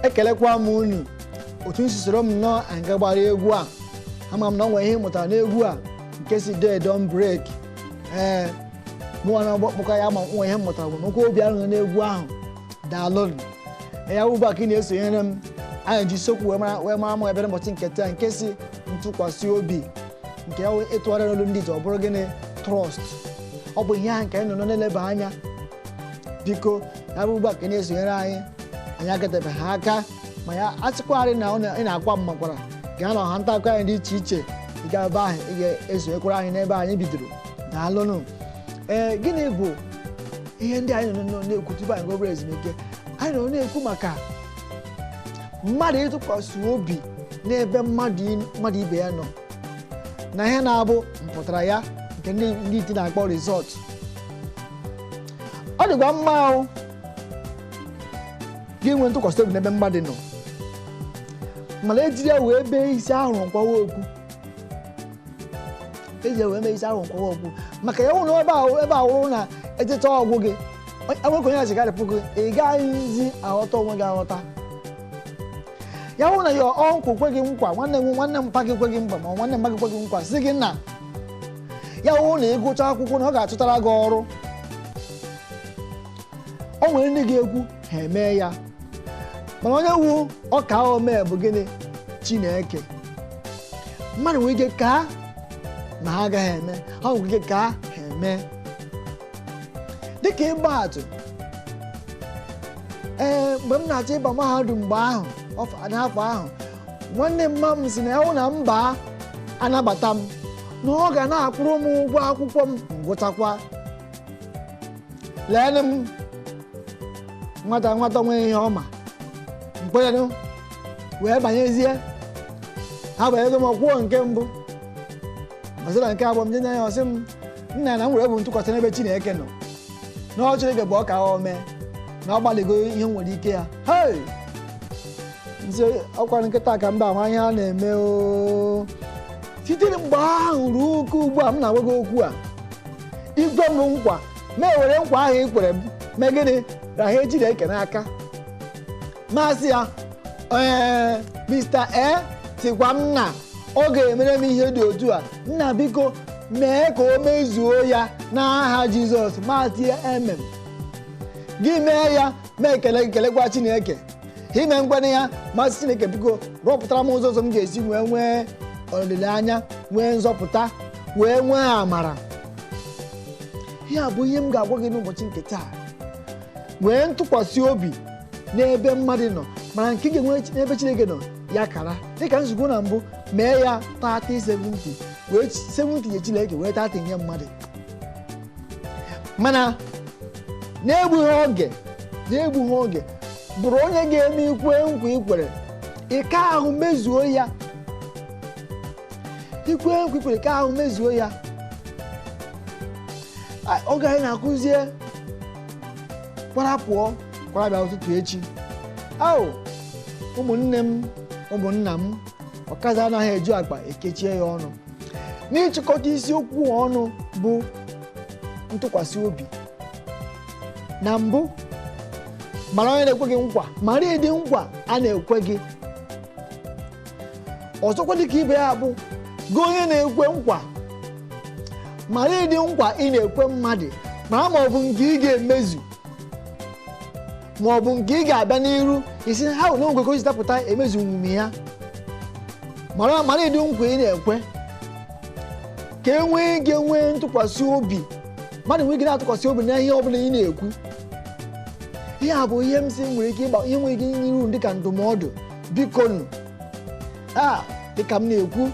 Ekelekwa m unu otu nsi soro m nnọọ anyị ga gbara egwu a. Ama m na ọ nwere ihe ị mụtara n'egwu a nke si Day Don Break. Ee, mụnwa na ọgbakpọkọ ya ma nwe ihe m mụtara bụ nnukwu obi aṅụrị n'egwu ahụ. Daalụnụ. Ya ugbu a ka ị na-esonyere m, anyị ji isiokwu wee mara m ebe n'ụbọchị nke taa nke si ntụkwasị obi, nke ya ịtụgharị n'olu ndị ije ọ bụrụ gịnị? Trust. Ọ bụ ihe ahụ nke anyị nọ na-eleba anya. Biko, ya bụ ugbu a ka ị na-esonyere anyị, anyị agatebeghị aka ma ya asịkwarị na ị na-akwa m makwara gaa na ọha nta akụkọ anyị dị iche iche. Ị ga ebe ahụ, ị ga-esonyekwara anyị n'ebe anyị bidoro. Daalụnụ. Ee, gịnị bụ ihe ndị anyị nọ na-ekwu tupu anyị gaa obere ezumike? Anyị nọ na-ekwu maka mmadụ ịtụkwasị obi n'ebe mmadụ ibe ya nọ na ihe na-abụ mpụtara ya, nke ndị iti na-akpọ result. Ọ dịkwa mma ahụ gị nwee ntụkwasị obi n'ebe mmadụ nọ, mana ejiri ya wee bee isi ahụrụ nkwawa okwu, eji ya wee mee isi ahụrụ nkwawa okwu, maka ya nwụrụ ebe ahụrụ na echecha ọgwụ gị enwekọ onye achịkarịpụ gị, ị gaghịzi aghọta onwe gị aghọta. Ya hụ na ya ọnkụ kwe gị nkwa, nwanne m, nwanne mpa gị kwe gị nkwa, ma nwanne mpa gị kwe gị nkwa, si gị na ya hụ na ịgụcha akwụkwọ na ọ ga-achọtara gị ọrụ. O nwere ndị ga-ekwu ha eme ya, mana onye wu ọka omee bụ gịnị? Chineke. Mmadụ nwere ike kaa ma ha agaghị eme, ha nwere ike kaa ha eme. Dịka ịgba atụ, ee, mgbe m na-achọ ịba mahadum mgbe ahụ, n'afọ ahụ, nwanne mma m si na ya hụ na mba anabata m na ọ ga na-akwụrụ m ụgwọ akwụkwọ m ngwụchakwa. Leenụ m, nwata nwata nwere ihe ọma mkperenụ wee banyezie. Ha banyego m, ọkwụọ nke mbụ gbasara nke abụọ m nye ya. Ọsị m, nna, na m were bụ ntụkwasị n'ebe Chineke nọ, na ọ Chineke bụ ọka o mee na ọ gbalịgo ihe m nwere ike ya. Hei, nzi ọkwa nkịta ka mba ama ihe a na-eme o. Site mgbe ahụ ruo oke ugbu a m na-agwa gị okwu a, igwe m nkwa ma ewere nkwa ahụ ị kwere m mee gịnị? Rahie Chineke n'aka. Masị ya, ee, Mr. E tikwa m na ọ ga-emere m ihe dị otu a, nna, biko mee ka o mezuo ya n'aha Jizọs. Ma tie amen, gị mee ya, ma ekele gị, kelekwa Chineke. Ime nkwene ya, masị Chineke, biko rọpụtara m ụzọ ọzọ m ga-esi wee nwee olileanya, nwee nzọpụta, wee nwee amara. Ihe a bụ ihe m ga-agwa gị n'ụbọchị nke taa: nwee ntụkwasị obi n'ebe mmadụ nọ, mana nke ị ga-enwe n'ebe Chineke nọ ya kara. Dịka nzukọ na mbụ, mee ya 30 70, wee 70 nye Chineke, wee 30 nye mmadụ. Mana na-egbughị oge, na-egbughị oge, bụrụ onye ga-eme ikwe nkwa ikwere ike ahụ mezuo ya. Ikwe nkwa ikwere ike ahụ mezuo ya. Oge anyị na-akụzie kwara pụọ kwara bịa ụtụtụ echi ahụ, ụmụnne m, ụmụnna m, ọkazi anaghị eju akpa ekechie ya ọnụ. N'ịchịkọta isiokwu ọnụ bụ ntụkwasị obi, na mbụ, mara onye na-ekwe gị nkwa, mara ịdị nkwa a na-ekwe gị. Ọzọkwa dịka ibe ya bụ gị onye na-ekwe nkwa, mara ịdị nkwa ị na-ekwe mmadụ, mara ma ọ bụ nke ị ga-emezu ma ọ bụ nke ị ga-abịa n'iru isi ha na ogwe ka o si dapụta emezu omume ya. Mara ịdị nkwa ị na-ekwe ka e nwee ike nwee ntụkwasị obi, mmadụ nwee ike na-atụkwasị obi na ihe ọbụla ị na-ekwu. Ihe a bụ ihe m si nwere ike ịgba, ihe nwere ike inye uru dịka ndụmọdụ. Biko nụ, a dịka m na-ekwu,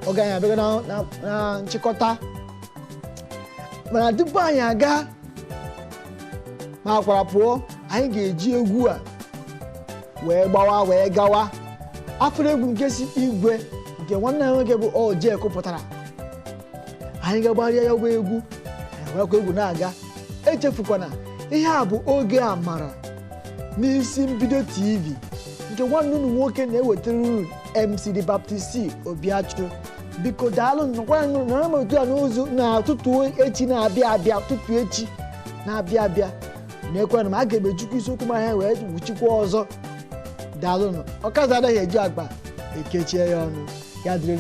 oge anyị abịago na nchịkọta, mana tupu anyị aga ma akwara pụọ, anyị ga-eji egwu a wee gbawa wee gawa afọrọ egwu nke si igwe nke nwanne ya nwoke bụ Oje kụpụtara. Anyị ga-agbarịa ya bụ egwu, anyị werekwa egwu na-aga. Echefukwana, ihe a bụ Oge Amara n'Isi Mbido TV, nke nwanne unu nwoke na-ewetara unu, MC The Baptist Obiachu. Biko daalụ, nọkwara nọrọ m otu a n'ụzọ na ụtụtụ echi na-abịa abịa, ụtụtụ echi na-abịa abịa na-ekwe na m a ga-emejikwa isiokwu m ahịa wee wuchikwa ọzọ. Daalụnụ. Ọkazi anaghị eji akpa ekechie ya ọnụ. Ya dịrị.